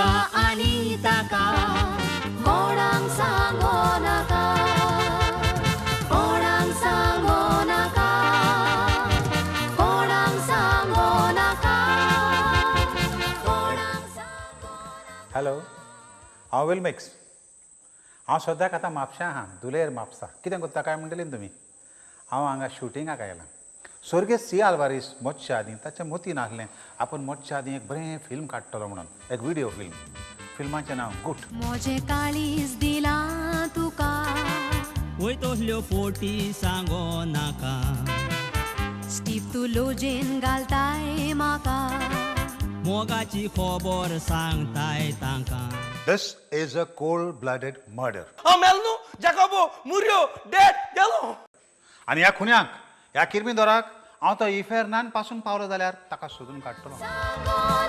हिका आनी ताका कोणाक सांगो नाका, कोणाक सांगो नाका, कोणाक सांगो नाका, कोणाक सांगो. हॅलो, हांव विलमिक्स. हांव सद्याक आतां म्हापश्यां आहा, दुलेर म्हापसा. कितें करता काय म्हणटली तुमी? हांव हांगा शुटिंगाक आयलां. स्वर्गेस्त सी आल्वारीस मोडच्या आदीं ताच्या मतीन आसलें आपूण मोडच्या आदीं एक बरें फिल्म काडटलो म्हणून, एक विडियो फिल्म. फिल्माचें नांव गुट. म्हजें काळीज दिलां तुका, वय तसल्यो फोटी सांगो नाका, स्टीव तूं लोजेन घालताय म्हाका, मोगाची खबर सांगताय तांकां. This is a cold blooded murder. हांव मेलो न्हू, जाकोबो मुर्यो डेड गेलो. आनी ह्या खुन्याक, ह्या किर्मीदोराक हांव तो इफेर्नान पासून पावलो जाल्यार ताका सोदून काडटलो. सांगो